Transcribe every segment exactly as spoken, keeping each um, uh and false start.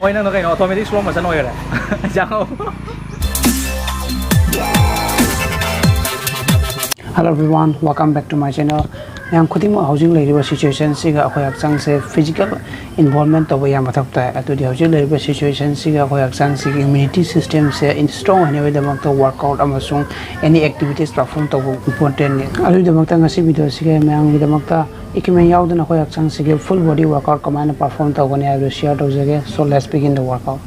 ꯍꯣꯏ, ꯅꯪꯅ ꯀꯩꯅꯣ automatic slow motion ꯑꯣꯏꯈꯔꯦ? ꯌꯥꯍꯧ꯫ Hello everyone, welcome back to my channel. ꯃꯌꯥꯝ ꯈꯨꯗꯤꯡꯃꯛ ꯍꯧꯖꯤꯛ ꯂꯩꯔꯤꯕ situationꯁꯤꯒ ꯑꯩꯈꯣꯏ ꯍꯛꯆꯥꯡꯁꯦ physical involvement ꯇꯧꯕ ꯌꯥꯝ ꯃꯊꯧ ꯇꯥꯏ꯫ ꯑꯗꯨꯗꯤ ꯍꯧꯖꯤꯛ ꯂꯩꯔꯤꯕ situationꯁꯤꯒ ꯑꯩꯈꯣꯏ ꯍꯛꯆꯥꯡꯁꯤꯒꯤ immunity systemꯁꯦ strong ꯑꯣꯏꯅꯕꯒꯤꯗꯃꯛꯇ workout ꯑꯃꯁꯨꯡ any activities perform ꯇꯧꯕ importantꯅꯤ꯫ ꯑꯗꯨꯒꯤꯗꯃꯛꯇ ꯉꯁꯤ videoꯁꯤꯒꯤ ꯃꯌꯥꯝꯒꯤꯗꯃꯛꯇ equipment ꯌꯥꯎꯗꯅ ꯑꯩꯈꯣꯏ ꯍꯛꯆꯥꯡꯁꯤꯒꯤ full body workout ꯀꯃꯥꯏꯅ perform ꯇꯧꯒꯅꯤ ꯍꯥꯏꯕꯗꯨ share ꯇꯧꯖꯒꯦ꯫ So let's begin the workout.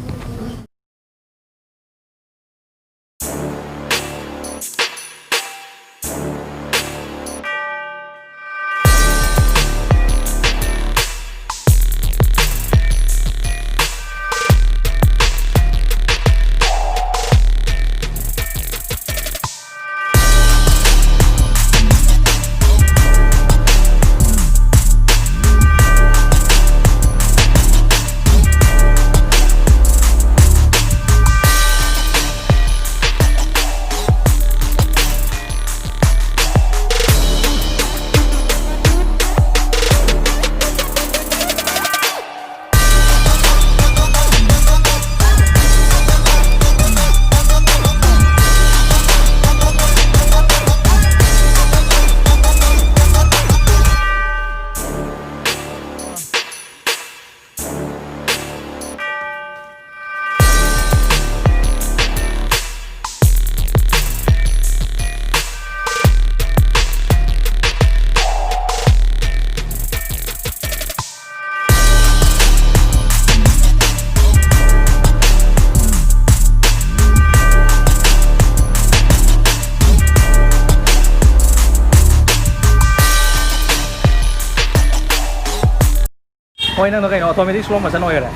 ꯍꯣꯏ, ꯅꯪꯗꯣ ꯀꯩꯅꯣ automatic slow motion ꯑꯣꯏꯈꯔꯦ꯫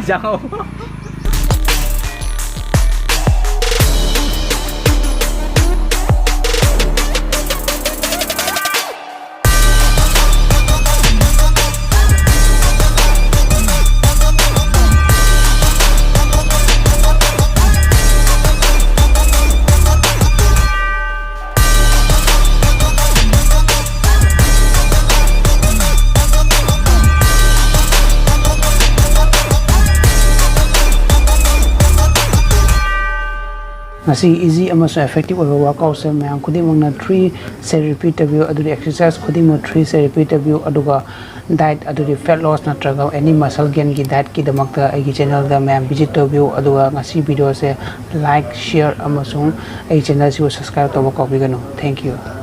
ꯌꯥꯍꯧ꯫ ꯉꯁꯤ easy ꯑꯃꯁꯨꯡ effective ꯑꯣꯏꯕ workoutꯁꯦ ꯃꯌꯥꯝ ꯈꯨꯗꯤꯡꯃꯛꯅ three ꯁꯦ repeat ꯇꯧꯕꯤꯌꯨ, ꯑꯗꯨꯗꯤ exercise ꯈꯨꯗꯤꯡꯃꯛ three ꯁꯦ repeat ꯇꯧꯕꯤꯌꯨ, ꯑꯗꯨꯒ diet ꯑꯗꯨꯗꯤ fat loss ꯅꯠꯇ꯭ꯔꯒ any muscle gainꯒꯤ dietꯀꯤꯗꯃꯛꯇ ꯑꯩꯒꯤ channelꯗ ꯃꯌꯥꯝ visit ꯇꯧꯕꯤꯌꯨ꯫ ꯑꯗꯨꯒ ꯉꯁꯤ videoꯁꯦ like, share ꯑꯃꯁꯨꯡ ꯑꯩ channelꯁꯤꯕꯨ subscribe ꯇꯧꯕ ꯀꯥꯎꯕꯤꯒꯅꯨ꯫ Thank you꯫